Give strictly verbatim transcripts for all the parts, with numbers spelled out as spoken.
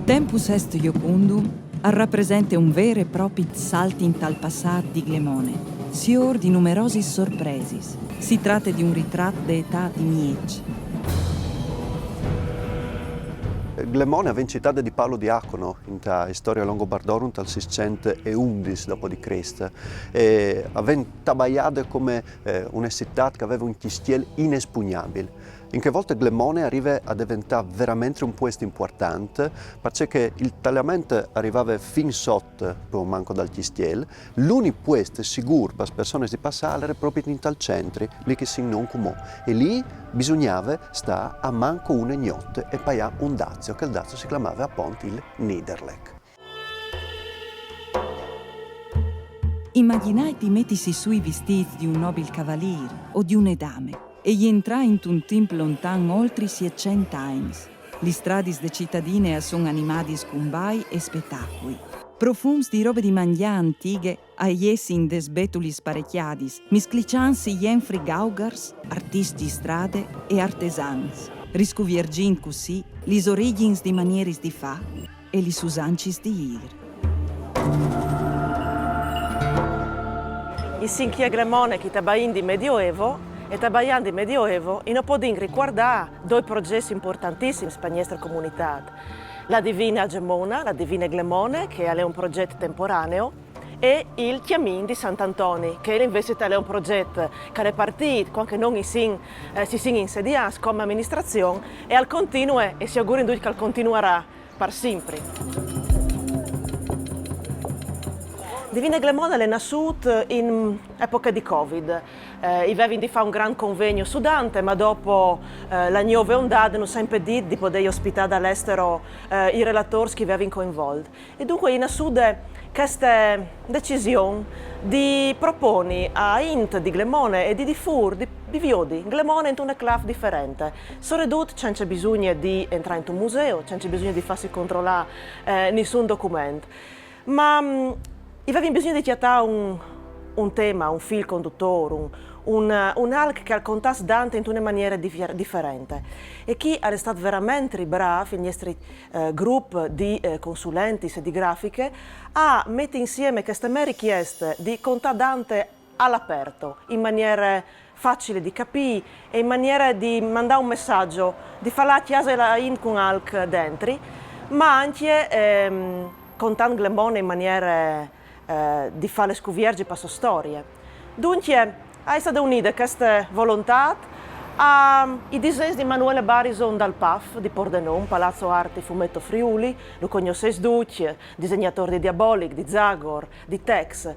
Tempus Est Iocundum al rapresente un vêr e propit salt intal passât di Glemone, siôr di numerosis sorpresis. Si trate di un ritrat de etât di mieç. Glemone e ven citade di Paolo Diacono inta Historia Langobardorum tal sîscent e undis dopo di Crist, e e ven tabaiade come eh, une citât che e veve un cjistiel inespugnabil. In chê volte Glemone e rive a deventâ verementri un puest impuartant, parcè che il taliament al rivave fin sot, par manco dal cjistiel. L'unic puest sigûr pes personis di passâ al jere propit intal centri, li che o sin nô cumò. E li bisugnave stâ almanco une gnot e paiâ un dazio, che il dazio si clamave apont il Niederlech. Imagjinait di metisi sù i vistîts di un nobil cavalîr o di une dame e jentrâ intun timp lontan oltri sietcent agns. Lis stradis de citadine a son animadis cun bai e spetacui. Profums di robe di mangjâ antighe a jessin des betulis parecjadis, miscliçantsi jenfri gaugars, artiscj di strade e artesans, riscuvierzint cussì lis origjins di manieris di fâ e lis usancis di îr. I sin chi a Glemone chi tabaìn di Medioevo, e tabaiant di Medioevo i no podìn ricuardâ doi progets impuartantissims pe nestre comunitât: la Divine Agemona, la Divine Glemone, che al è un proget temporaneo, e il Cjamin di Sant'Antoni, che invezit al è un proget che al è partît cuant che nô i sin, eh, si sin insediâts come aministrazion, e al continue e si augurìn ducj che al continuarà par simpri. Divine Glemone al è nassût in epoche di Covid. Eh, i vevin di fâ un grant convegno su Dante, ma dopo, eh, la gnove ondade nus à impedît di podê ospitâ dal estero, eh, i relatôrs chi i vevin coinvolt. E duncje e je nassude cheste decision di proponi a int di Glemone e di difûr, di, di viodi Glemone intune claf diferente, soredut cence bisugne di jentrâ intun museu, cence bisugne di fâsi controlâ, eh, nissun document. Ma, mm, i vevin bisugne di cjatâ un, un teme, un fîl condutôr, un, un, un alc che al contàs Dante intune maniere difer-, diferente. E chi al è stât verementri brâf il nestri, eh, grup di, eh, consulentis e di grafiche a meti insieme cheste mê richieste di contâ Dante al aperto, in maniere facile di capî e in maniere di mandâ un messaggio, di fâ lâ a cjase la int cun alc dentri, ma ancje, ehm, contant Glemone in maniere, eh, di fâle scuvierzi pe sô storie. Duncje, e je stade unide cheste volontât ai disens di Manuele Barison dal PAF di Pordenon, Palazzo Arte Fumetto Friuli, lu cognossês ducj, disegnatôr di Diabolik, di Zagor, di Tex.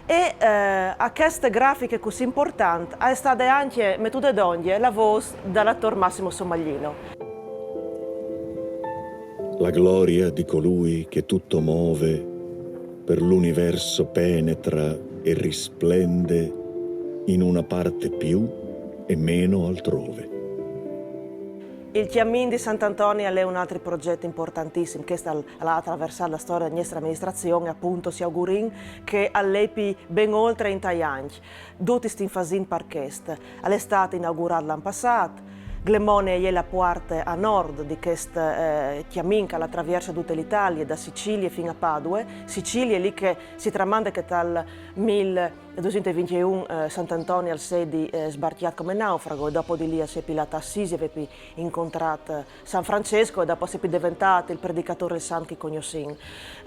E, eh, a cheste grafiche cussì impuartante e je stade ancje metude dongje la vôs dal atôr Massimo Somaglino. La gloria di colui che tutto move per l'universo penetra e risplende in una parte più e meno altrove. Il Cjamin di Sant'Antoni al è un altri proget impuartantissim, chest al, al à traversât la storie de nestre aministrazion e apont si augurìn che al lepi ben oltri intai agns. Ducj i stin fasint par chest. Al è stât inaugurât l'an passât. Glemone e je la puarte a nord di chest, eh, cjamin che al travierse dute la Italie, da Sicilie fin a Padue. Sicilie, li che si tramande che tal mil dusinte e vincjeun, eh, Sant'Antoni al sedi, eh, sbarcjât come naufrago, e dopo di li al sepi lât a Assisi, e vepi incontrât, eh, San Francesco, e dopo al sepi deventât il predicatôr dal sant chi cognossìn.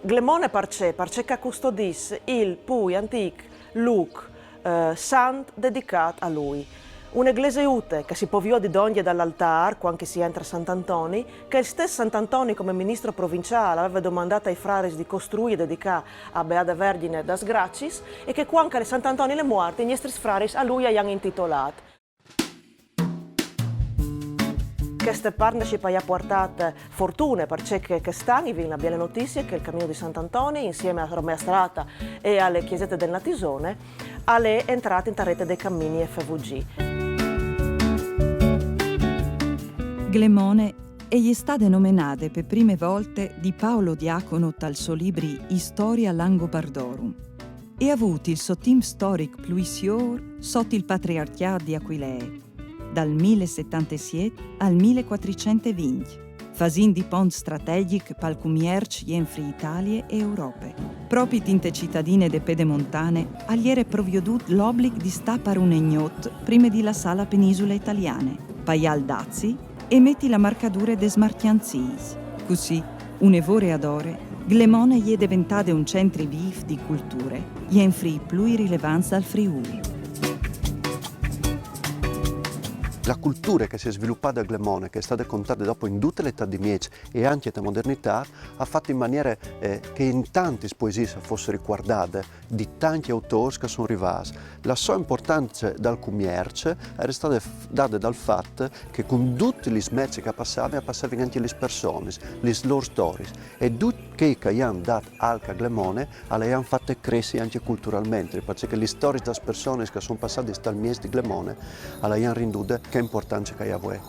Glemone parcè? Parcè che al custodìs il plui antîc lûc, eh, sant dedicât a lui. Une glesiute che si pò viodi dongje dal altâr, cuant che si jentre a Sant'Antoni, che il stes Sant'Antoni, come ministro provinciâl, al veve domandât ai fraris di costruî e dedicâ a Beade Vergjine das Graciis, e che cuant che Sant'Antoni al è muart, i nestris fraris a lui i àn intitolât. Cheste partnership e à puartât fortune, parcè che chest an i vin la biele notizie che il Camino di Sant'Antoni, insieme a Romea Strata e a la Chiesete del Natisone, al è jentrât inta rete dai camins F V G. Glemone e je stade nomenade pe prime volte di Paolo Diacono tal so libri Historia Langobardorum. E à vût il so timp storic plui siôr sot il patriarcjât di Aquilee, dal mil e setantesiet al mil e cuatricent e vincj, fasint di pont strategjic pal cumierç jenfri Italie e Europe. Propit inte citadine de Pedemontane al jere proviodût l'oblic di stâ par une gnot prime di lassâ la penisule italiane, paiâ il dazi e meti la marcadure des marcjanziis. Cussì, une vore adore, Glemone e je deventade un centri vîf di culture, jenfri i plui rilevants dal Friûl. La culture che si è svilupada a Glemone, che e je stade contade dopo in dute la Etât di Mieç e ancje te modernitât, e à fat in maniere eh, che in tantis poesiis e fos ricuardade di tancj autôrs che a son rivâts. La sô impuartance dal cumierç e jere stade dade dal fat che cun dutis lis mercis che a passavin, a passavin ancje lis personis, lis lôr storiis. E dut chei che a àn dât alc a Glemone, a le àn fate cressi ancje culturalmentri, parcè che lis storiis des personis che a son passadis tal mieç di Glemone, a le àn rindude chê impuartance che e à vuê.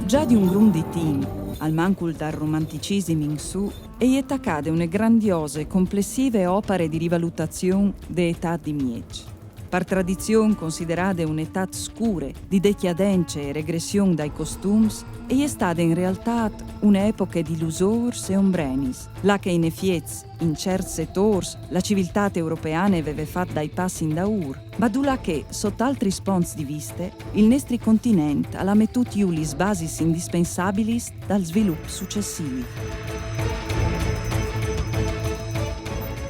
Za di un grum di timp, almancul dal romanticisim in sù, e je tacade une grandiose e complessive opare di rivalutazion de Etât di Mieç. Par tradizion considerade une etât scure, di decjadence e regression dai costums, e je stade in realtât une epoche di lusôrs e ombrenis, là che in efiets, in cierts setôrs, la civiltât europeane e veve fat dai pas indaûr, ma dulà che, sot altris ponts di viste, il nestri continent al à metût jù lis basis indispensabilis dal svilup sucessivi.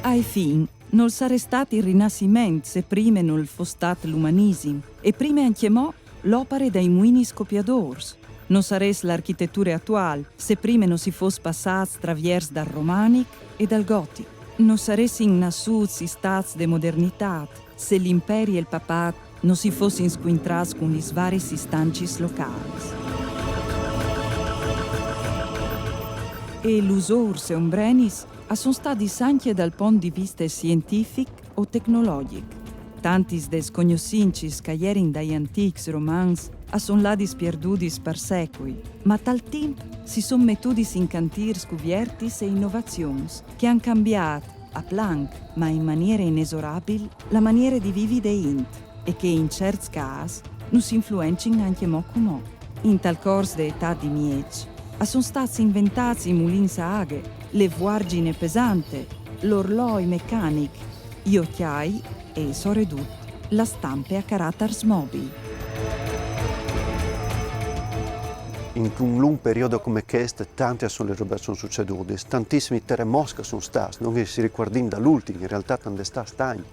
Ae fin, nol sarès stât il Rinassiment se prime nol fos stât l'umanisim, e prime ancjemò l'opare dai muinis copiadôrs. No sarès l'architeture atuâl se prime no si fos passâts traviers dal romanic e dal gotic. No saressin nassûts i stâts de modernitât se l'imperi e il papât no si fossin scuintrâts cun lis variis istancis locâls. E lusôrs e ombrenis a son stadis ancje dal pont di viste sientific o tecnologjic. Tantis des cognossincis che a jerin dai antîcs romans a son ladis pierdudis par secui, ma tal timp si son metudis in cantîr scuviertis e inovazions che a àn cambiât, a planc, ma in maniere inesorabil, la maniere di vivi de int e che in cierts câs nus influencin ancjemò cumò. Intal cors de Etât di Mieç a son stâts inventâts i mulins a aghe, le vuargjine pesante, l'orloi mecanic, i ocjâi e, soredut, la stampe a caratars mobil. Intun lunc periodi come chest, tantis a son lis robis che a son sucedudis, tantissimi teremôts che a son stâts, no? Che si ricuardìn dal ultin, in realtât a 'nd è stâts tancj,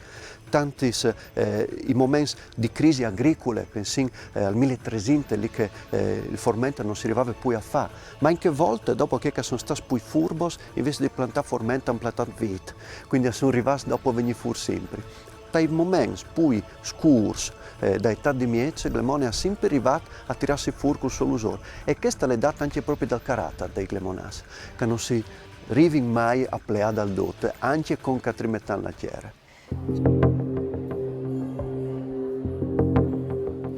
tantis eh, i moments di crisi agricule, pensìn eh, al mil e tresinte, li che eh, il forment no si rivave plui a fâ, ma in chê volte, dopo che, che a son stâts plui furbos, invezit di plantâ forment a àn plantât vît, cuindi a son rivâts dopo a vignî fûr simpri. Tai moments plui scûrs eh, da Etât di Mieç, Glemone e à simpri rivât a tirâsi fûr cul so lusôr. E chest al è dât ancje propit dal caratar dai glemonâts, che no si rivin mai a pleâ dal dut, ancje cuant che a trimetàn la tiere.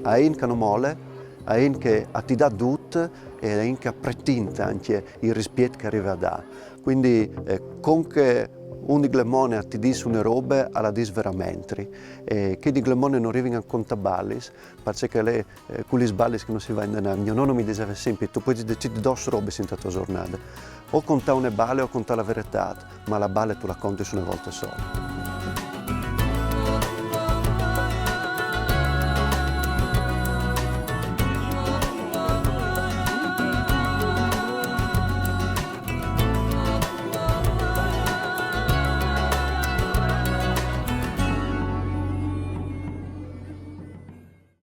A int che no mole, a int che a ti dà dut e a int che a pretint ancje il rispiet che e rive a dâ. Cuindi eh, cuant che un di Glemone a ti dîs une robe, a la dîs veramentri. E chei di Glemone no rivin a contâ balis, parcè che al è eh, cu lis balis che no si va indenant. Gno nono mi diseve simpri: tu puedis decidi dôs robis inte tô zornade, o contâ une bale o contâ la veretât, ma la bale tu la contis une volte sole.